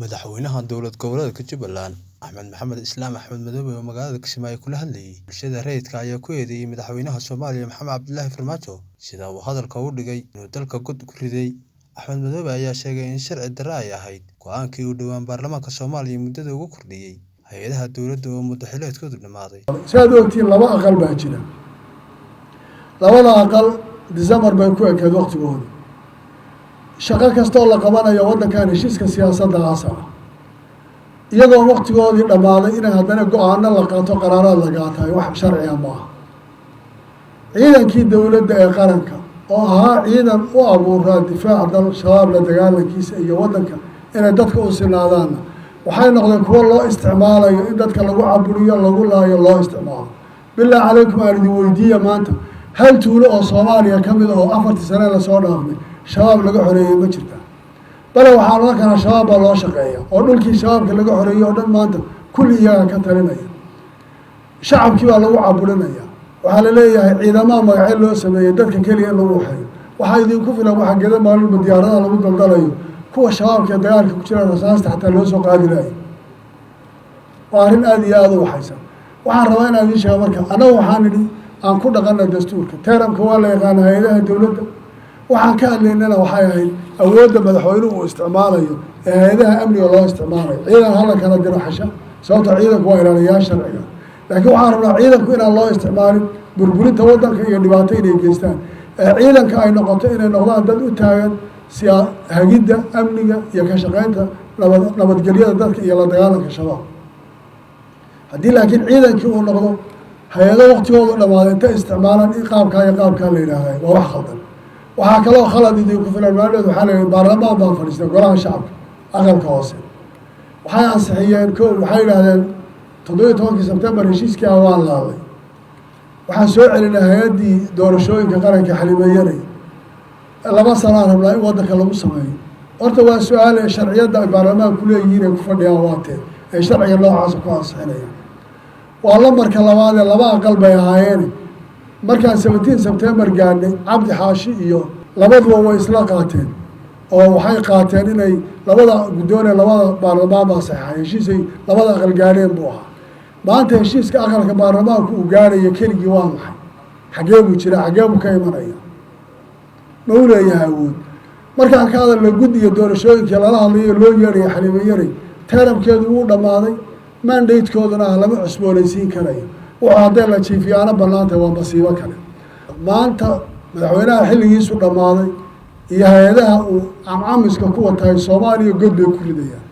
Madaxweynaha dowlad goboleedka Jubbaland Axmed Maxamed Islaam Axmed Madoobe oo magaalada Kismaayo kula hadlayay bulshada rayidka ayaa ku eedeeyay madaxweynaha Soomaaliya Maxamed Cabdilaahi Farmaajo sida uu hadalka u dhigay inuu dalka god ku riday. Axmed Madoobe ayaa sheegay in sharci darro ay ahayd go'aankii uu dhowaan baarlamaanka Soomaaliya muddada ugu kordhiyay hay'adaha dowladda oo muddo xileedkoodu dhammaaday. Si aad u ogtihiin, laba aqal baa jira. Labada aqal December bay ku ekeed waqtigooda. Shaqo kastoo la qabanayo waddankan, heshiiska siyaasadda asal ah, iyagoo waqtigoodii dhammaaday inay haddana go-aano la qaato, qaraaraad la qaatayo, wax sharciga ma aha. Ciidankii dowladda ee qaranka oo ahaa ciidan u abuuraa difaaca dal, Shabaab la dagaalankiisa iyo waddanka inay dadka u sinaadaanna, waxay noqdeen kuwo loo isticmaalayo in dadka lagu caburiyo, lagu laayo, loo isticmaalo. Bilaa calaykum, aan idin weydiiya, maanta hal tuulo oo Soomaaliya ka mid oo 4-tii sane lasoo dhaafnay Shabaab laga xoreeyey ma jirta? Bale waxaan odhan karaa Shabaab baa loo shaqeeya, oo dhulkii Shabaabka laga xoreeyey oo dhan maanta kulli iyagaa ka talinaya. Shacabkii baa lagu caburinaya. Waxaa la leeyahay ciidamaha magacyo loo sameeyey dadka keliya in lagu waxeeyo. Waxaa idinku filan waxa geda maalinba diyaaradaha lagu daldalayo, kuwa Shabaabka ee dagaalka ku jiraan rasaasta xataa loo soo qaadi lahayo. Waa arrin aada iyo aada u waxaysan. Waxaan rabaa inaan idiin sheego marka, annaga waxaan nidhi aan ku dhaqana dastuurka. Term-ka waa la yaqaana hay-adaha dowladda. Waxaan ka hadlaynana waxay ahayd awoodda madaxweynuhu uu isticmaalayo ee hay-adaha amniga loo isticmaalayo. Ciidan hala kala diro xasha, sababto ciidanku waa ilaaliyayaal sharciga, laakiin waxaan rabnaa ciidanku inaan loo isticmaalin burburinta waddanka iyo dhibaato inay geystaan, ee ciidanka ay noqoto inay noqdaan dad u taagan siya hagidda amniga iyo ka shaqeynta nabadgelyada dadka iyo la dagaalanka Shabaab. Haddii laakiin ciidankii uu noqdo hay-ado waqtigoodu dhamaaday intay isticmaalaan in qaabkaa iyo qaabkaa la yidhaahday, waa wax khaldan. Waxaa kaloo khalad idinku filan, maalmeed waxaa la yihi baarlamaan baan fadhiistay, golaha shacabka aqalka hoose waxay ansixiyeen ko, waxay yidhaahdeen 17-kii Sebtembar heshiiskii ah waan laalay, waxaan soo celinay hay-addii doorashooyinka qaranka Xalimeeyanay, 2 sanaan rabnaa in waddanka lagu sameeyo. Horta waa su-aale, sharciyadda ay baarlamaanku leeyihiin ay ku fadhiyaan waa tee ay sharciga noocaasa ku ansixinayaan? Waa lambarka labaadee, laba aqal bay ahaayeene. Markaan 17 September gaadhnay, Cabdi Xaashi iyo labaduba way isla qaateen oo waxay qaateen inay labada guddoone labada baarlamaan baa saxeexay heshiisay labada aqal gaadheen buu ahaa. Maanta heshiiska aqalka baarlamaanku uu gaadhayo keligii waa maxay? Xaggee buu jiraa? Xaggee buu ka imanaya? Ma u leeyahay awood? Markaan ka hadalno guddiga doorashooyinkii lala hadlayo, loo yeedhayo Xaliimo Yaray, term-keedu wuu dhammaaday, mandate-kooduna ah lama cusboonaysiin karayo. Wuxuu hadday la jiifiyaano bannaantahay, waa masiibo kale. Maanta madaxweynaha xilligiisu dhammaaday iyo hay-adaha uu camcamiska ku watahay Soomaaliya god bay ku ridayaan.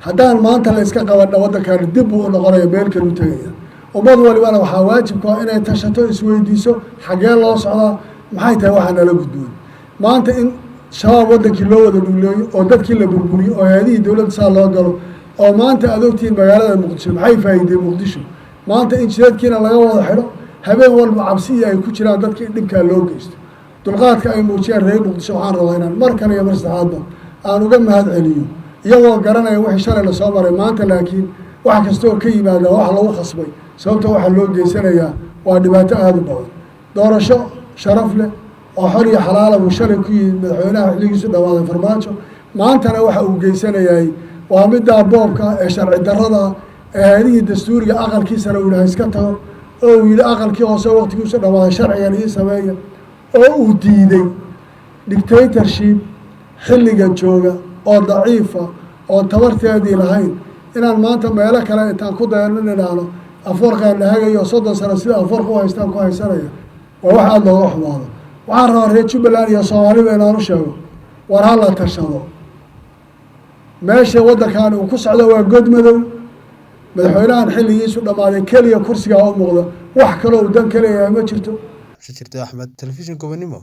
Haddaan maanta la iska qabanna, waddankaani dib buu u noqonaya, meel kalu tegaya. Ummad walibana waxaa waajibku ah inay tashato, isweydiiso xaggee loo socdaa, maxay tahay waxaa nala gudboon. Maanta in Shabaab waddankii loo wada dhuleeyo oo dadkii la burburiyo oo hay-adihii dowladda saa loo galo, oo maanta aad ogtihiin magaalada Muqdisho maxay faa'iidey Muqdisho, maanta in jidadkiina laga wada xidho, habeen walba cabsiyi ay ku jiraan dadka in dhibkaa loo geysto. Dulqaadka ay muujiyeen reer Muqdisho waxaan rabaa inaan mar kale iyo mar saddexaadba aan uga mahad celiyo, iyagoo garanaya wixii shalay lasoo maray. Maanta laakiin wax kasta oo ka yimaada wax lagu khasbay, sababta waxaa loo geysanayaa waa dhibaato aada u badan. Doorasho sharaf leh oo xor iyo xalaala buu shalay ku yimid madaxweynaha xilligiisu dhawaaday Farmaajo. Maantana waxa uu geysanayaay waa middaa boobka ee sharci darrada ee hay-adihii dastuuriga aqalkiisana uu yidhaha iska tago, oo uu yidhi aqalkii hoose waqtigiisu dhamaaday sharcigan ii sameeya, oo uu diiday. Dictatorship xilligan jooga oo daciifa oon tabarteedii lahayn inaan maanta meelo kale intaan ku dayano nidhaahno Afwarqaan la hagayo, 30 sano sida Afwarqa u haystaan ku haysanaya, waa wax aada looga xumaado. Waxaan rabaa reer Jubbaland iyo Soomaaliba inaan u sheego, war ha la tashado. Meesha waddankan uu ku socdo waa god madow. Madaxweynahan xilligiisu dhammaaday keliya kursigaa u muuqda, wax kaloo uu dan ka leeyahay ma jirto. Xamse Jirde Axmed, Telefishin Gobonimo.